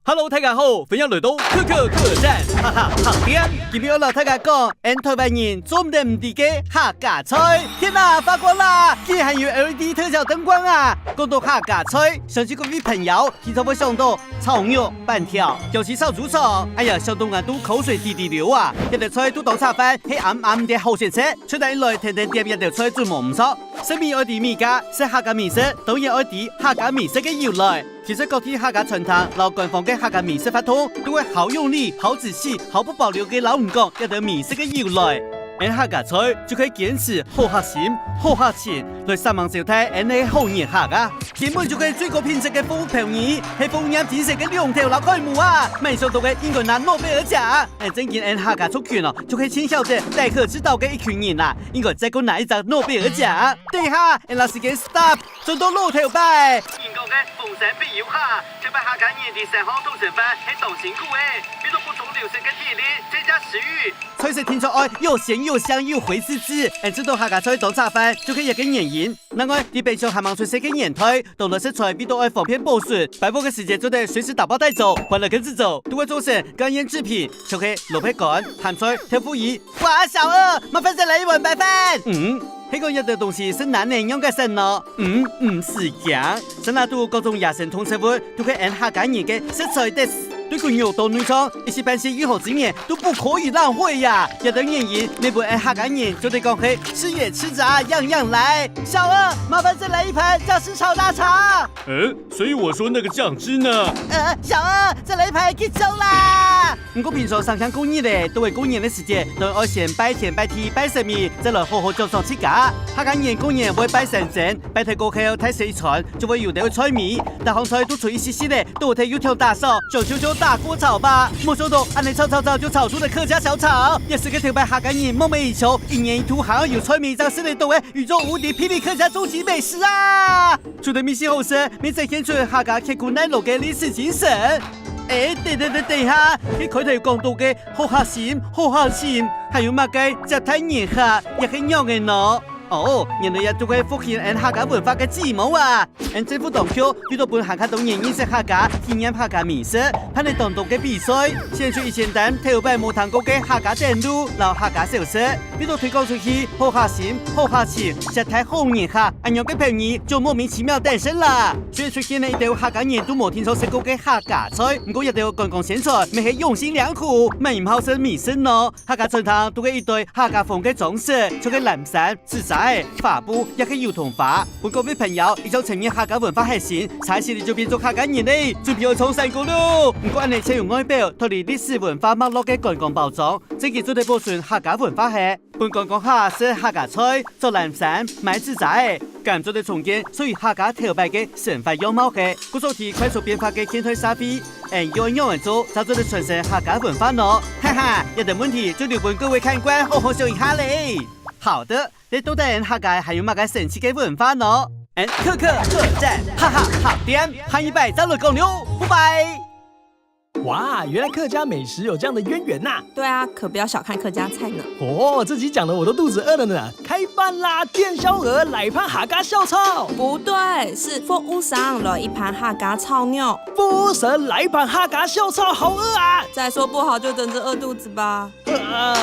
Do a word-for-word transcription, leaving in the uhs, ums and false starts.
Hello，大家好，歡迎來到克克客棧，哈哈，客店。今日愛摎大家講，𠊎台灣人做毋得毋知个客家菜。天啊，發光啦！竟然還有L E D特效燈光啊！講到客家菜，相信各位朋友，定著會想到炒肉、粄條、薑絲炒豬腸，哎呀，想到𠊎都口水滴滴流啊！這兜菜都當適合，係暗暗个好選擇。出來一來，天天點這兜菜準無毋著。食米愛知米價，食客家美食，當然愛知客家美食个由來。 其實各地客家餐廳摎官方个客家美食活動，都會好用力、好仔細、毫不保留个摎你講這兜美食个由來。𠊎客家菜就係堅持好客心、好客情，來煞猛招待𠊎个好人客啊！根本就係最高品質个服務標語，係服務業精神个龍頭摎楷模啊！麼人想到个應該拿諾貝爾獎！𠊎正經𠊎客家族群哦，就係盡曉得待客之道个一群人啊，應該再過拿一張諾貝爾獎！等下，𠊎摎時間stop！ 轉到老頭擺。人講个逢山必有客，這擺客家人在山項討食飯係當辛苦个，為著補充流失个體力，增加食慾。菜色定著愛又鮮又香又回滋滋，𠊎知道客家菜當適合，就係這個原因。另外，在平常還吂出世个年代，當多食材為著愛方便保存，擺鑊个時節做得隨時打包帶走，歡樂跟著走，都會做成乾醃製品，像係蘿蔔乾、鹹菜、豆腐乳， 哇，小二，麻煩再來一碗白飯。嗯，係講這兜東西食難呢，仰結煞呢？嗯，毋使驚，山肚各種野生動植物都係𠊎客家人个食材的。對骨肉到內臟，一息半息任何資源都不可以浪費呀！這兜原因，乜分𠊎客家人做得講係吃也吃雜，樣樣來。小二，麻煩再來一盤薑絲炒大腸。呃，所以我說那個醬汁呢？呃，小二，再來一盤雞酒啦！ 毋過平常上香過日咧，都會過年个時節，都愛先拜天拜地拜神明，再來好好獎賞自家。客家人過年會拜三牲，拜忒過後大食一餐，就會有兜菜尾，逐項菜都出一息息咧，都忒又忒打爽，就就就大鍋炒吧。無想到恁呢炒炒炒就炒出了客家小炒，也係个頭擺客家人夢寐以求，一年一度還愛有菜尾正食得到个宇宙無敵霹靂客家終極美食啊！除了美食好食，乜展現出客家刻苦耐勞个歷史精神。 欸，等等等等下，該開頭講到个好客心、好客情，還有麼个接待人客，也係仰仔呢？哦，原來這就係復興𠊎客家文化个計謀啊！𠊎政府當局為著分還較多人認識客家、體驗客家美食，辦了當多个比賽，選出一千擔頭擺無聽過个客家等路摎客家小食，為著推廣出去好客心、好客情，接待好人客，恁樣个標語就莫名其妙誕生啦。 雖然出現了一兜客家人都無聽著食過个客家菜，毋過這兜觀光宣傳乜係用心良苦，麼人毋好食美食呢？客家餐廳都係一堆客家風个裝飾，像係藍衫、紙遮仔、花布，也係油桐花。分各位朋友一種承認客家文化核心，在心裡就變做客家人咧，準備愛上山歌囉！毋過恁呢就有外表脫離歷史文化脈絡个觀光包裝，正經做得保存客家文化係。 分觀光客食客家菜、著藍衫、買紙遮仔，敢做得重建屬於客家頭擺个生活樣貌係？故所在快速變化个現代社會，𠊎又愛仰仔做，正做得傳承客家文化呢？哈哈，這兜問題就留分各位看官好好想一下咧。好的，這到底𠊎客家還有麼个神奇个文化呢？𠊎客客客棧，哈哈，客店，下一擺再來講了，拜拜。 哇，原來客家美食有這樣的淵源呐！对啊，可不要小看客家菜呢。哦，这集講的我都肚子餓了呢。開飯啦，店小二來盤客家小炒。不对，是服務生來一盤客家炒肉。服務生來盤客家小炒，好餓啊！再说不好就等着饿肚子吧。啊！